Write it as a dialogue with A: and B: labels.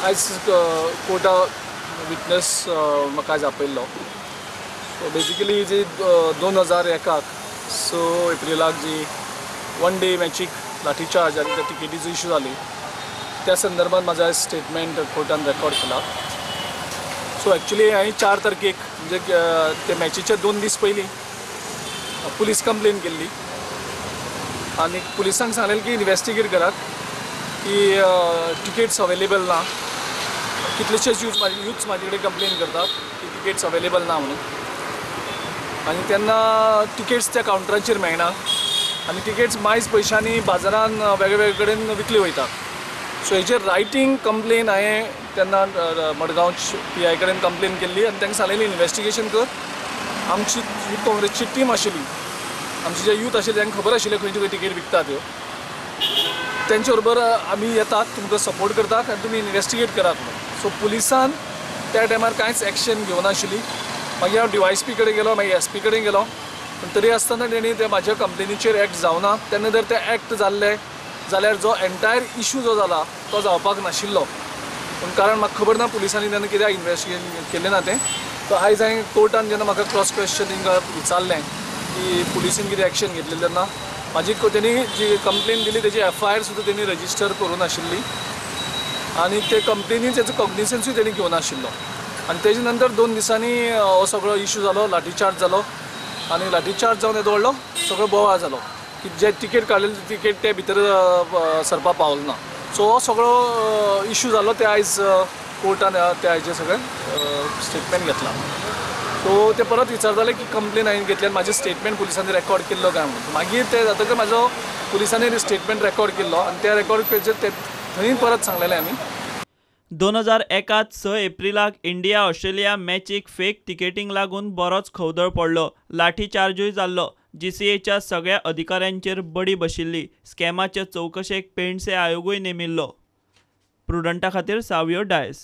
A: आयज Carta witness म्हाका आयज आपयल्लो. सो बेजिकली जी 2001 6 एप्रिलाक जी वन डे मॅचीक लाठीचार्ज आनी त्या टिकेटीचो इशू जाली त्या संदर्भात म्हाजो आयज स्टेटमेंट कोर्टान रेकॉर्ड केला. सो एक्चुली हांवें 4 तारखेक म्हणजे ते मॅचीच्या 2 दीस पयलीं पुलीस कंप्लेन केल्ली आनी पुलिसांक सांगलें की इन्वेस्टिगेट करात की टिकेट्स अवेलेबल ना. कितलेशेच यूथ्स म्हाजे कडेन कंप्लेन करतात की टिकेट्स अवेलेबल ना म्हणून, आनी तेन्ना टिकेट्स त्या कावंटरांचेर मेळना आनी टिकेट्स मायज पयशांनी बाजारान वेगळे वेगळे कडेन विकली वयता. सो हेजेर रायटींग कंप्लेन हांवें तेन्ना मडगांव पी I कडेन कंप्लेन केल्ली आनी तांकां सांगलेलें इन्वेस्टिगेशन कर. आमची यूथ काँग्रेसची टीम आशिल्ली, आमचे जे यूथ आशिल्ले तांकां खबर आशिल्लें खंयची खंय टिकेट विकता त्यो, तेंचे बरोबर आमी येतात तुमकां सपोर्ट करतात आनी तुमी इन्वेस्टिगेट करात म्हणून. सो पुलिसान त्या टायमार कांयच एक्शन घेवनाशिल्ली. मागीर हांव डीवायएसपी कडेन गेलो, मागीर एसपी कडेन गेलो, पूण तरी आसतना तेणी ते म्हाज्या कंप्लेनीचेर एक्ट जावना. तेन्ना जर ते एक्ट जाल्ले जाल्यार जो एंटायर इशू जो जाला तो जावपाक नाशिल्लो. पूण कारण म्हाका खबर ना पुलिसांनी तेन्ना कित्याक इन्वेस्टिगेशन केलें ना तें. सो आयज हांवें कोर्टान जेन्ना म्हाका क्रॉस क्वेश्चनींग विचारलें की पुलिसीन कितें एक्शन घेतलें तेन्ना म्हाजी तेणी जी कंप्लेन दिली तेजी एफआयआर सुद्दां तेणी रजिस्टर करूं नाशिल्ली आनी ते कंप्लेनी तेजो कॉग्निसन्सूय तेणी घेवं नाशिल्लो. आनी तेजे नंतर 2 दिसांनी हो सगळो इशू जालो, लाठीचार्ज जालो आनी लाठीचार्ज जावन येदो व्हडलो सगळो बोवाळ जालो की जे टिकेट काडलेली टिकेट ते भितर सरपा पावलो ना. सो हो सगळो इशू जालो ते आयज कोर्टान ते आयजे सगळें स्टेटमेंट घेतलां. सो ते परत विचारताले की कंप्लेन हांवें घेतली आनी म्हाजें स्टेटमेंट पुलिसांनी रेकॉर्ड केल्लो काय म्हणून. मागीर ते जातकच म्हाजो पुलिसांनी स्टेटमेंट रेकॉर्ड केल्लो आनी त्या रेकॉर्ड ते थंय परत सांगलेलें आमी.
B: 2001 6 एप्रिलाक इंडिया ऑस्ट्रेलिया मॅचीक फेक तिकेटींक लागून बरोच खवदळ पडलो, लाठीचार्जूय जाल्लो. जीसीएच्या सगळ्या अधिकाऱ्यांचेर बडी बशिल्ली. स्कॅमाचे चवकशेक पेंडसे आयोगूय नेमिल्लो. प्रुडंटा खातीर सावियो डायस.